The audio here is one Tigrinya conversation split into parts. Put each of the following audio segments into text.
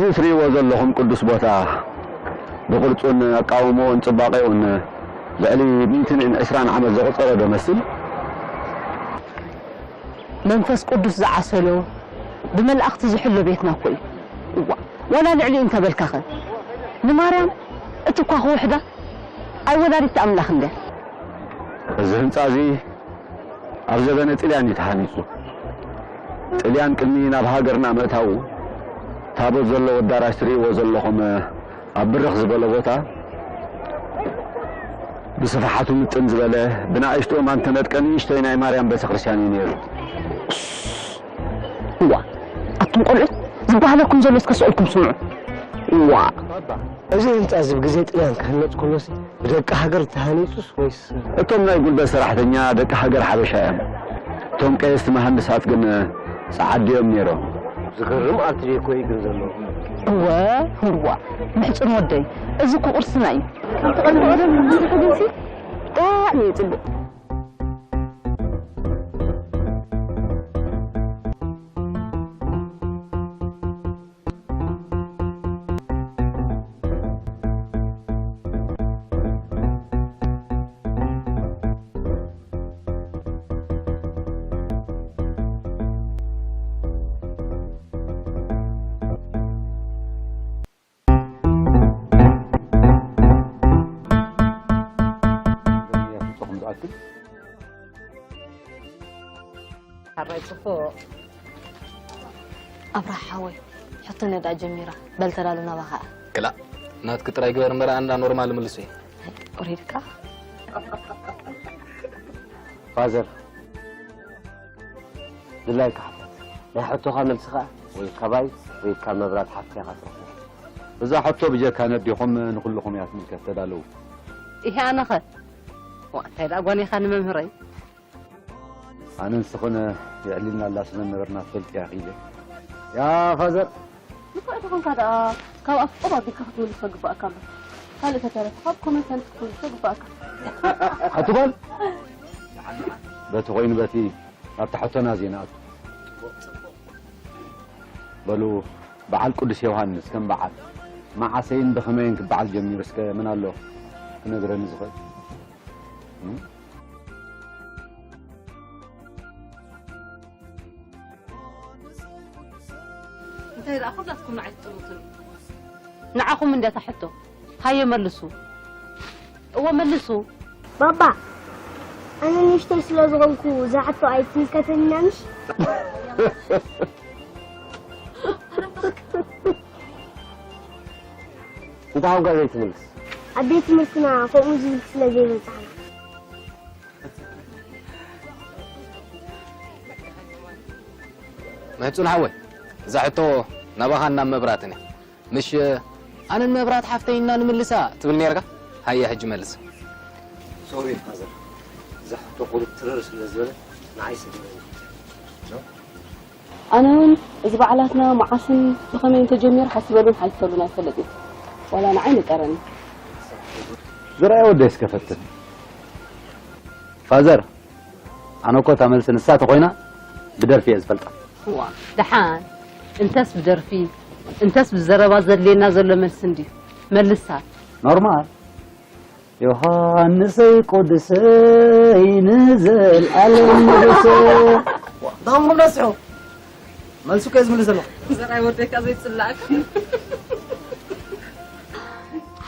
እዚ እትርእይዎ ዘለኹም ቅዱስ ቦታ ብቕርጹን ኣቃውሞኡን ጽባቐኡን ልዕሊ ሚእትን ዕስራን ዓመት ዘቑጸረ ዶ መስል? መንፈስ ቅዱስ ዝዓሰሎ ብመላእኽቲ ዝሕሎ ቤትና እኮ እዩ። እዋ ዋላ ልዕሊኡ እንተበልካኸ ንማርያም እቲ እኳ ክውሕዳ ኣይ ወላዲት ኣምላኽ እንድያ። እዚ ህንጻ እዚ ኣብ ዘበነ ጥልያን እዩ ተሃኒጹ። ጥልያን ቅድሚ ናብ ሃገርና ምእታዉ ታቦት ዘለዎ ኣዳራሽ ትርእይዎ ዘለኹም ኣብ ብርኽ ዝበለ ቦታ ብስፍሓቱ ምጥን ዝበለ ብናእሽቱ ኣእማን ተነድቀ ንእሽተይ ናይ ማርያም ቤተክርስትያን እዩ ነይሩ። እዋ ኣቱም ቆልዑት ዝበሃለኩም ዘሎ እስከ ስኦልኩም ስምዑ። እዋ እዚ ህንፃ እዚ ብግዜ ጥልያን ክህነፅ ከሎሲ ብደቂ ሃገር ተሃኒፁስ ወይስ? እቶም ናይ ጉልበት ሰራሕተኛ ደቂ ሃገር ሓበሻ እዮም። እቶም ቀየስቲ መሃንድሳት ግን ጸዓዲ እዮም ነይሮም። ዝገርም ኣርት ዴኮ እዩ ግን ዘለዎ። እወ ህዋ ምሕፅን ወደይ እዚ እኮ ቅርስና እዩ። ካብቲ ቀደም ቀደም ምስርሑ ግንሲ ብጣዕሚ እዩ ፅቡቅ። ሓራይ ጽቡቕ ኣብርሃ ሓወይ ሕቶ ነዳ ጀሚራ በል ተዳሉ ናባኻ። ክላእ ናትኪ ጥራይ ግበር እምበር ኣንዳ ኖርማል ምልሱ እየ። ቁሪድካ ፋዘር ድላይካ ሓታት ናይ ሕቶኻ መልሲ ኸኣ ወይ ካባይ ወይ ካብ መብራት ሓፍትኻ ኢኻ ትረኽቦ። እዛ ሕቶ ብጀካ ነዴኹም ንኹልኹም እያ ትምልከት። ተዳለዉ። ይሄ ኣነኸ ዋ እንታይ ደኣ ጓኒኻ ንመምህረይ ኣነ ንስኽን የዕሊልና ኣላ ስለ ነበርና ትፈልጥያ ኢለ። ያ ፋዘር ንፉዕ ተኾንካ ደኣ ካብ ኣፍ ቁብ ኣቢልካ ክትምልሶ ግባእካ ኣሎ። ካልእ ተተረፈ ካብ ኮመን ሰንስ ክትምልሶ ግባእካ። ኣትኾን በቲ ኮይኑ በቲ ኣብቲ ሕቶና ዜና ኣቱ በሉ በዓል ቅዱስ ዮሃንስ ከም በዓል መዓሰይን ብኸመይን ክበዓል ጀሚሩ እስከ መን ኣሎ ክነግረኒ ዝኽእል? እንታይ ደኣ ኩላትኩም ንዓይ ትጥምቱኒ። ንዓኹም እንድያ እታ ሕቶ። ሃየ መልሱ። እወ መልሱ። ባባ ኣነ ንእሽተይ ስለ ዝኾንኩ እዛ ሕቶ ኣይትምልከተንያ ምሽ? እንታይ ኾንካ ዘይትምልስ? ኣብ ቤት ትምህርትና ከምኡ ዝብል ስለ ዘይበጻሕና። ምሕጹን ሓወይ እዛ ሕቶ ናባኻን ናብ መብራትን እያ። ምሽ ኣነን መብራት ሓፍተይ ኢና ንምልሳ ትብል ነርካ? ሃየ ሕጂ መልስ። ሶሪ ፋዘር እዛ ሕቶ ቁሩብ ትርር ስለ ዝበለ ንዓይ ሰጊረኒ። ኣነ እውን እዚ በዓላትና መዓስን ብኸመይን ተጀሚሩ ሓሲበሉን ሓሊፈሉን ኣይፈልጥን። ዋላ ንዓይ ንቀረኒ። ዝረኣየ ወደይ እስከ ፈትን። ፋዘር ኣነ እኮ እታ መልሲ ንሳ ተኾይና ብደርፊ እየ ዝፈልጣ። እዋ ደሓን እንተስ ብደርፊ እንተስ ብዘረባ ዘድልየና ዘሎ መልሲ እንድዩ። መልሳ። ኖርማል ዮሃንሰይ ቅዱሰይ ንዘልኣለም ንጉሰ። ዳም ረስሑ መልሱ ከ ዝምልስ ዘሎ ዘራይ ወደካ ዘይጽላእካ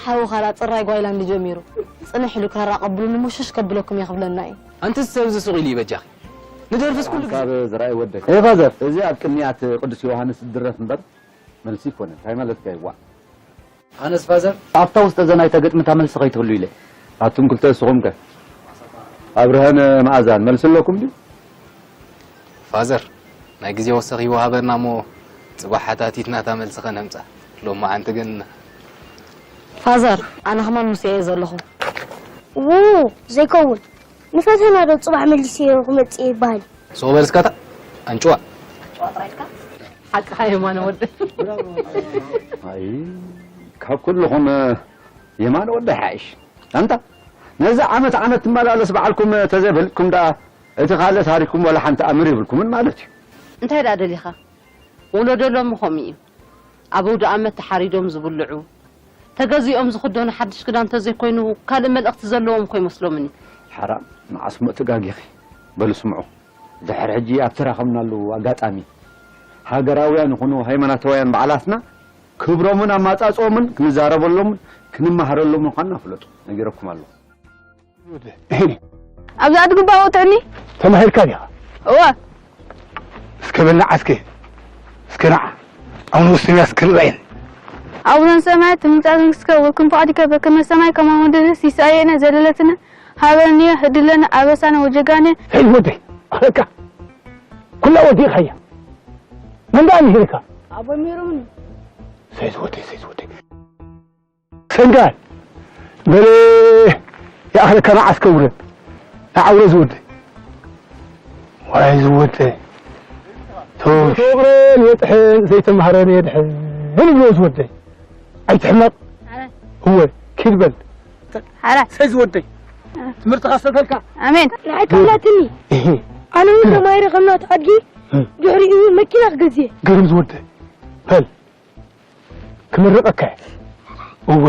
ሓውኻ ዳ ጽራይ ጓይላንድ ጀሚሩ ጽንሕ ኢሉ ክራራ ቀብሉኒ ሙሽሽ ከብለኩም እየ ክብለና እዩ። ኣንቲ ሰብ እዚ ሱቕ ኢሉ እዩ በጃኺ። ንደርፍስ ኩሉ ግዜ። ካብ ዝረኣይ ወደካ። ኤ ፋዘር። እዚ ኣብ ቅንያት ቅዱስ ዮሃንስ ዝድረፍ እምበር መልሲ ይኮነ። እንታይ ማለትካ እዩ? ዋእ። ኣነስ ፋዘር። ኣብታ ውስጥ እዘ ናይታ ግጥሚ እታ መልሲ ከይትህሉ ኢለ። ኣቱም ክልተ እስኹም ከ? ኣብርሀን መኣዛን መልሲ ኣለኩም ድዩ? ፋዘር ናይ ግዜ ወሰኽ ይወሃበና እሞ ጽባሕ ሓታቲትና እታ መልሲ ከነምጻ። ሎማዓንቲ ግን ፋዘር ኣነ ከማን ምስ እየ ዘለኹ። ው ዘይከውን ንፈተና ዶ ጽባሕ መሊሰዮ ክመጽእ ይበሃል እዩ። ሱቕ በል እስካታ ኣንጭዋ። ሓቅኻ የማነ ወደ ኣይ ካብ ኩልኹም የማነ ወደ ሓይሽ ኣንታ ነዚ ዓመት ዓመት ትመላለስ በዓልኩም ተዘይፈልጥኩም ደኣ እቲ ካልእ ታሪኩም ወላ ሓንቲ ኣምር ይብልኩምን ማለት እዩ። እንታይ ደኣ ደሊኻ ወለዶ ሎሚ ከምኡ እዩ። ኣብ ኣውደ ኣመት ተሓሪዶም ዝብልዑ፣ ተገዚኦም ዝኽደኑ ሓድሽ ክዳን ተዘይኮይኑ ካልእ መልእኽቲ ዘለዎም እኮ ይመስሎምኒ። ሓራም፣ መዓስ እሞ ተጋጊኺ። በሉ ስምዑ፣ ድሕሪ ሕጂ ኣብ ተራኸብናሉ ኣጋጣሚ ሃገራውያን ይኹኑ ሃይማኖታውያን በዓላትና ክብሮምን ኣማጻጽኦምን ክንዛረበሎምን ክንመሃረሎምን ምዃንና ፍለጡ። ነጊረኩም ኣለኹ። ኣብዚ ኣድግባ ወጥዕኒ ተማሂርካ ዲኻ? እወ። እስከ በልና ዓስከ እስከ ንዓ ኣቡነ ወስንያስ ክርባየን ኣቡነ ሰማያት ትምጻእ መንግስትከ ወይኩን ፍቃድከ በከመ ሰማይ ከማሁ ምድር ሲሳየነ ዘለለትነ ሃበነ ህድለነ ኣበሳነ ወጀጋነ ሰይድ ወደይ ኣኸካ ኩላ ወዲእኻያ መን ደኣ ምሂርካ ኣቦ ሚሮምን ሰይድ ወደይ ሰይድ ወደይ ሰንጋል በለ ይኣኽለካ ንዓስከ ውረድ ንዓ ውረድ ዝወደይ ዋይ ዝወደይ ተወግረን የጥሕን ዘይተማህረን የድሕን ይብሎ ዝወደይ ኣይትሕመቕ እወ ኪድ በል ሓራ ሰይ ዝወደይ ትምህርቲ ካሰተልካ ኣሜን ንዓይ ከላትኒ ኣነ እውን ተማሂረ ከምናት ኣድጊ ድሕሪኡ እውን መኪና ክገዝየ ገርም ዝወደይ በል ክምርቐካ እየ። እወ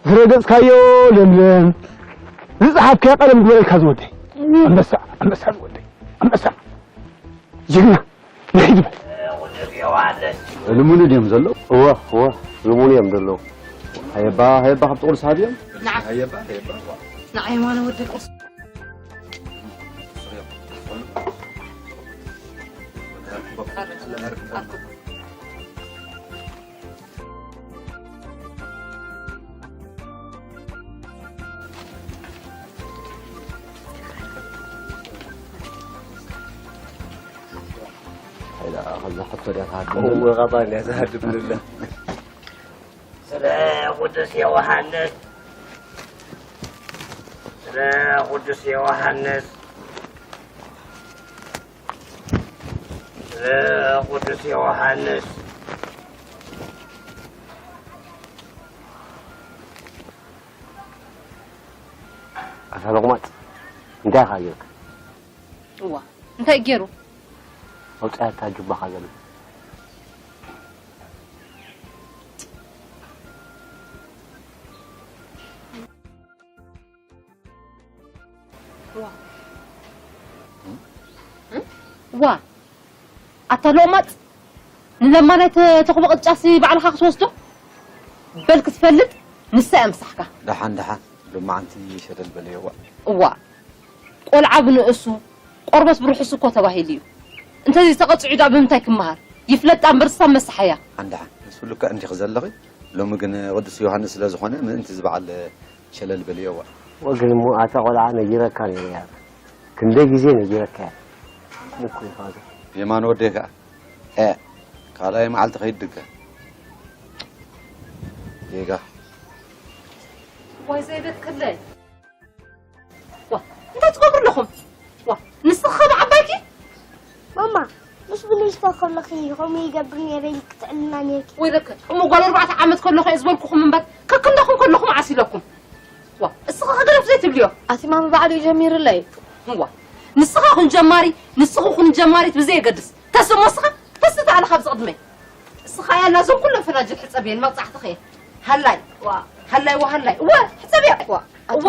ዝረገጽካዮ ለምለም ዝጸሓፍካዮ ቀለም ግበረልካ ዝወደይ። ኣንበሳ ኣንበሳ ዝወደይ ኣንበሳ ጅግና ንኺድ በል። ልሙን ድዮም ዘለዉ? እወ እወ ልሙን እዮም ዘለዉ። ሃየባ ሃየባ ካብቲ ቁርሲ ሃብዮም። ንዓ ሃየባ ሃየባ ንዓ የማነ ወደይ ቁርሲ ስለ ቅዱስ ዮሃንስ ስለ ቅዱስ ዮሃንስ ስለ ቅዱስ ዮሃንስ ኣታ ሎቕማጽ እንታይ ኢኻ ጌርካ? እዋ እንታይ ገይሩ? ኣውጽኣታ ጁባኻ ዘሎ። ዋ ኣታ ሎማጽ ንለማናይ ተኽቦ ቅጫሲ ባዕልኻ ክትወስዶ በል ክትፈልጥ ንሳ እያ ምሳሕካ። ደሓን ደሓን ሎማዓንቲ ሸለል በልየዋ። እዋ ቆልዓ ብንእሱ ቆርበት ብርሑሱ እኮ ተባሂሉ እዩ። እንተዚ ተቐጺዑ ደኣ ብምንታይ ክመሃር? ይፍለጣ እምበር እሳ መሳሓያ። ደሓን ደሓን ንሱ ልክዕ እንዲኺ ዘለኺ። ሎሚ ግን ቅዱስ ዮሃንስ ስለ ዝኾነ ምእንቲ እዚ በዓል ሸለል በልየዋ። ወግን እሞ ኣታ ቆልዓ ነጊረካ ነይረ እያ። ክንደይ ግዜ ነጊረካ እያ። እኮ ይፋቱ። የማነ ወደይ ከኣ ኤእ ካልኣይ መዓልቲ ከይድገ ጌጋ። ዋይ ዘይበትክለይ። ዋ እንታይ ትገብሩ ኣለኹም? ዋ ንስኺ ከ ብዓባይኪ? ማማ ምስ ብንእሽቶ ከለኺ ከምኡ ይገብር ነይረ ኢልኪ ትዕልና ነይርኪ። ወይለከ እሞ ጓል ኣርባዕተ ዓመት ከለኹ እየ ዝበልኩኹም እምበር ከክንዳኹም ከለኹ መዓስ ኢለኩም? ዋ እስኺ ከ ገደፍ ዘይትብልዮ? ኣቲ ማሚ ባዕሉ እዩ ጀሚሩለይ። ዋ ንስኻ ኩን ጀማሪ ንስኺ ኩን ጀማሪት ብዘየገድስ ተስሞ እስኻ ተስ ተዓለ ካብዚ ቅድመይ። እስኻ ያላ እዞም ኩሎም ፈናጅል ሕጸብየን መቕጻዕትኺ እየ። ሃላይ ዋ ሃላይ ዋ ሃላይ እወ ሕጸብያ ዋ እወ።